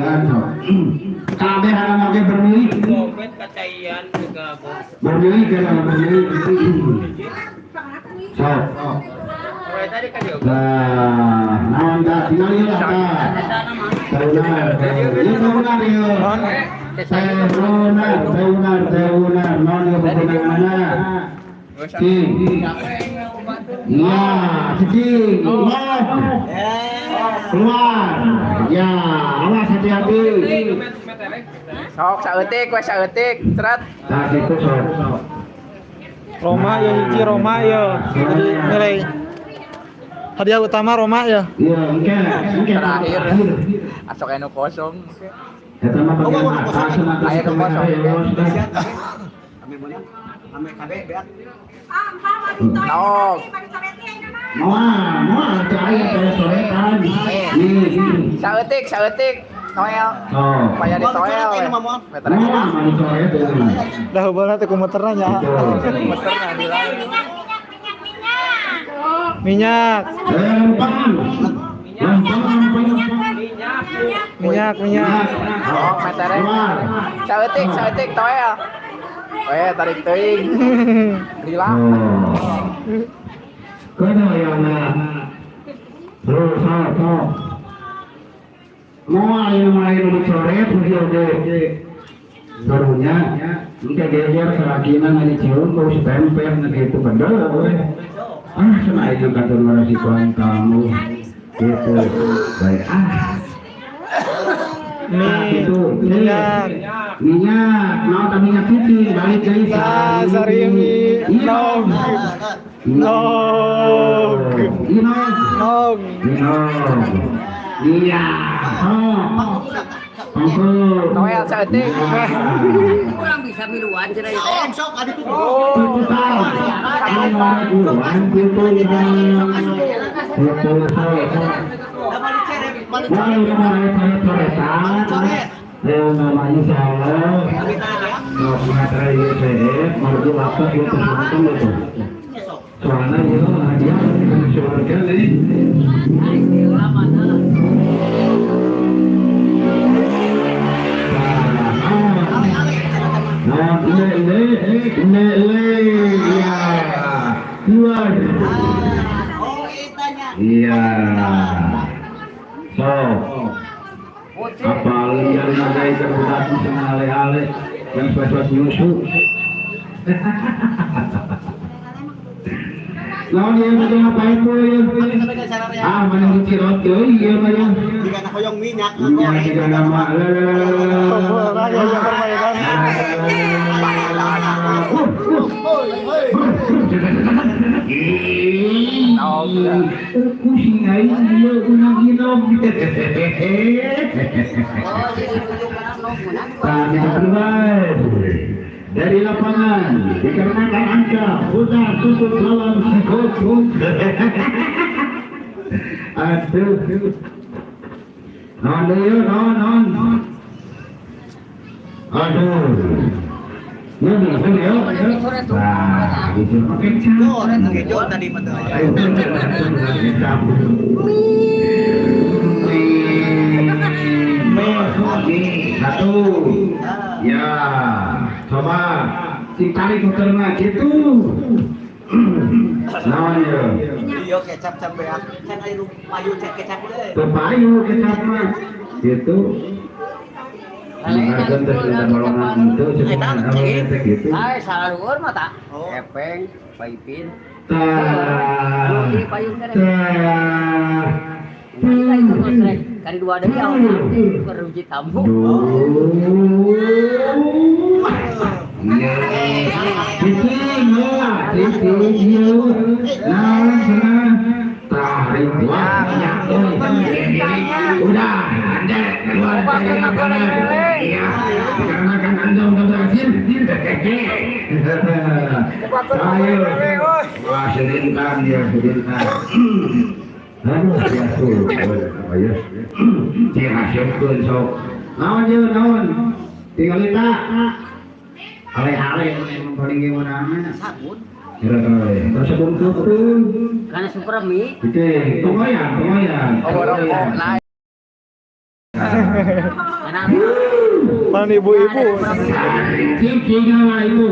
Tinggalian sok. Kabeh anak oge bermilik. Dompet kacaian juga. Bermilik ya, bermilik. Sok. Mulai tadi kan juga. Nah, naon tah, tinggalin lah tah. Teunar, ieu teunar ieu. Teunar, teunar, teunar, naon ieu bebenanganna? Cing. Iya, cicing. Nog. Keluar. Ya, awas, hati-hati. Sok saeutik we, saeutik, seret. Nah, gitu sok. Roma ya, hiji Roma ya. Jadi nilai hadiah utama Roma ya. Iya, engke, engke. Terakhir. Asok anu kosong. Eta mah bagian atas atas. Aya nu kosong. Nog. Moal, moal teu aya teh soretan. Nih, nih. Saeutik, saeutik. Noel. Oh. Supaya di toel we. Meter. Moal mah dicoret ya. Dah hubungan teh kumeterna nya. Gitu. Meterna di lain. Minyak, Lempeng. Lempeng, lempeng. Minyak, minyak. Oh, meternya. Keluar. Saeutik, saeutik toel. We tarik teuing. Lila. Oh. Kena ya na. Terus sok sok. Moal ieu mah anu dicoret ieu oge. Barunya engke geger salakina ngadicium bau si pempek na gitu bedel we. Ah, cenah aing kantor ngarasikoan kamu. Gitu. Baik ah. Nah, Mie, gitu. minyak. Minyak, mau tak minyak putih, balik deui. Ah, sarimi. Nog. Nog. Inog. Nog. Inog. Iya. Oh. Pangku. Noel saeutik. Kurang bisa miluan cenah ieu teh. Tuntutan. Ini orang duluan gitu ya. Gitu, sok. Wah, ini mah coret-coretan. Ya, namanya insya Allah. Kalau pengacara IUCF, margi lapar itu untung itu. Soalnya ya hadiah surga nih. Nah, ini ini ini ya keluar. Iya. So, apalagi yang nagai terbuka sama ale-ale yang suas nyusu. Naon ieu teh ngapain tuh ieu? Ah, mana dicirot deui ieu mah ya. Jika hoyong minyak. Nya tiga nama. Lah ya ya permainan. Nog. Pusing aing ieu unang inom. Nah, kita keluar dari lapangan dikarenakan angka putar tutup dalam sikot. Aduh. Non deui, non non. Aduh. Ya, ini ya. Nah, gitu. Oke, Coret kejo tadi mah teu aya. Kecap. Satu. Ya, coba ditarik muterna gitu. Naon ya? Iya, kecap sampai kan aya nu payu cek kecap teh. Teu payu kecap mah. Gitu. Menghargaan teh sudah balongan itu cuma teh gitu. Ah, salah luhur mah tak. Oh. Epeng, Paipin. Tah. Ini payung teh. Tah. Kita itu kosrek. Kali dua deui awan keruji tamu. Iya. Cicing lah, cicing ieu. Naon cenah? Tarik wah minyak euy. Udah, Anda keluar dari lapangan. Iya, dikarenakan Anda udah berhasil. Ayo. Wah, sedintan ya, sedintan. Aduh, ya tuh. Ayo. Cing hasilkeun sok. Naon ieu, naon? Tinggal tak. Ale-ale emang paling gimana? Sabun. Kira-kira. Terus sebelum tutup. Karena super mie. Oke, tongoyan, tongoyan. Oh, rokok naik. Mana Mana ibu-ibu. Cip, tiga itu.